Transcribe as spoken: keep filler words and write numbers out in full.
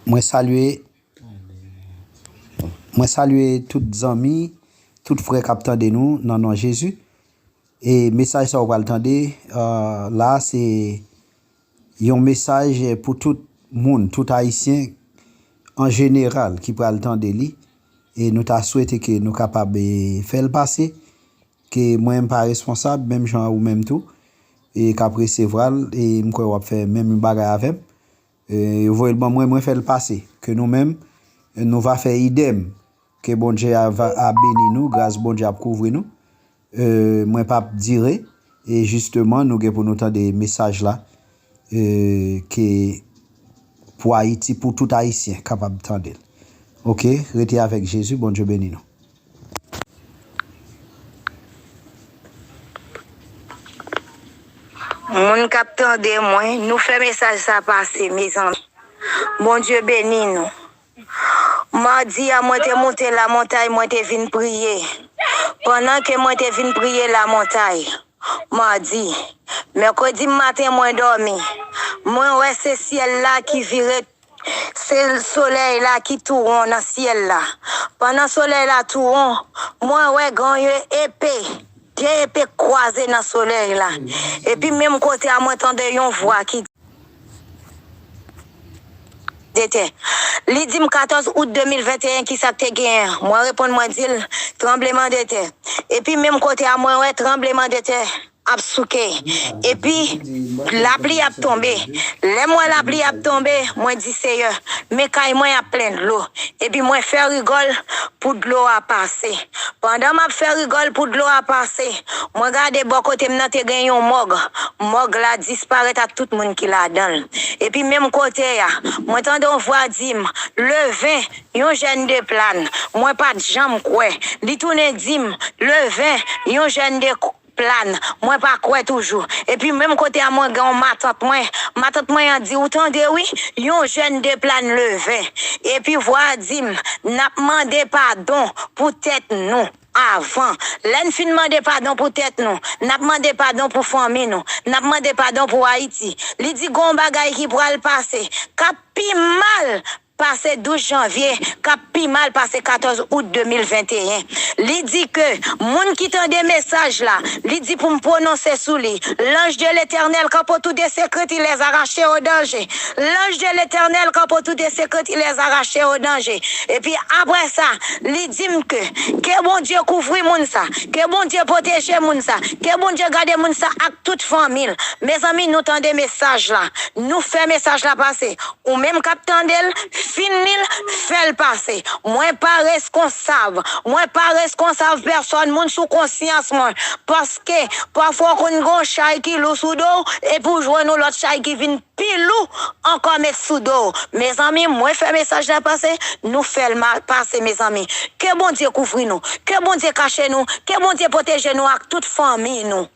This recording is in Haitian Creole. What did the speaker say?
Mwen salye, mwen salye tout zanmi, tout frè k ap tande nou nan non Jezi. E mesaj sa w pral tande, euh, la, se yon mesaj pou tout moun, tout Ayisyen an jeneral ki pral tande li. E nou ta swete ke nou kapab, e, fè l pase, ke mwen m pa responsab, menm jan ou menm tou, e k ap resevwa l, e m kwè w ap fè menm bagay avè m. E, yo voye l ban mwen, mwen fè l pase. Ke nou menm, nou va fè idèm. Ke Bondye a, va, a beni nou, gras Bondye ap kouvri nou. E, mwen p ap dire, e jisteman, nou gen pou nou tande mesaj la, e, ke pou Ayiti, pou tout Ayisyen kapab tande l. Oke, rete avèk Jezi, Bondye beni nou. Moun k ap tande mwen, nou fè mesaj sa pase, mezanmi. Bondye beni nou. Madi a, mwen te monte lamontay, mwen te vin priye. Pandan ke mwen te vin priye lamontay, madi, mèkredi maten, mwen dòmi. Mwen wè se syèl la ki vire, se solèy la ki tou won nan syèl la. Pandan solèy la tou won, mwen wè gen yon epe, de epe kwaze nan solèy la. Epi menm kote a, mwen tande yon vwa ki de tè. Li di m katòz out de mil venteyen, kisa k te genyen? Mwen reponn, mwen di l, tranbleman de tè. Epi menm kote a, mwen wè tranbleman de tè ap souke. Epi lapli ap tonbe. Lè m wè lapli ap tonbe, mwen di, Seyè, men kay mwen ap plen dlo. Epi mwen fè rigòl pou dlo a pase. Pandan m ap fè rigòl pou dlo a pase, mwen gade bò kote m nan te gen yon mòg. Mòg la disparèt ak tout moun ki ladan l. Epi menm kote a, mwen tande yon vwa di m, Leven, yon jèn de Plàn. Mwen pa t janm kwè. Li tounen di m, Leven, yon jèn de k-, Plàn. Mwen pa kwè toujou. Epi menm kote a, mwen gen yon matant mwen. Matant mwen an di, ou tande wi, yon jèn de Plàn leve. Epi vwa a di m, n ap mande padon pou tèt nou avan. Lè n fin mande padon pou tèt nou, n ap mande padon pou fanmi nou, n ap mande padon pou Ayiti. Li di gon bagay ki pral pase, k ap pi mal pase douz janvye, k ap pi mal pase katòz out de mil venteyen. Li di ke moun ki tande mesaj la, li di pou m pwononse sou li, L'ange de l'Éternel campe autour des secrets, il les arrache au danger. L'ange de l'Éternel campe autour des secrets, il les arrache au danger. Epi apre sa, li di m ke, ke Bondye kouvri moun sa, ke Bondye pwoteje moun sa, ke Bondye gade moun sa ak tout fanmi l. Mezanmi, nou tande mesaj la, nou fè mesaj la pase. Ou menm k ap tande l, fin li l, fè l pase. Mwen pa reskonsav. Mwen pa reskonsav pèsòn moun sou konsyans mwen. Paske, pafwa w konn gen yon chay ki lou sou do w, epi w jwenn yon lòt chay ki vin pi lou ankò met sou do w. Mezanmi, mwen fè mesaj la pase, nou fè l ma-, pase, mezanmi. Ke Bondye kouvri nou. Ke Bondye kache nou. Ke Bondye pwoteje nou ak tout fanmi nou.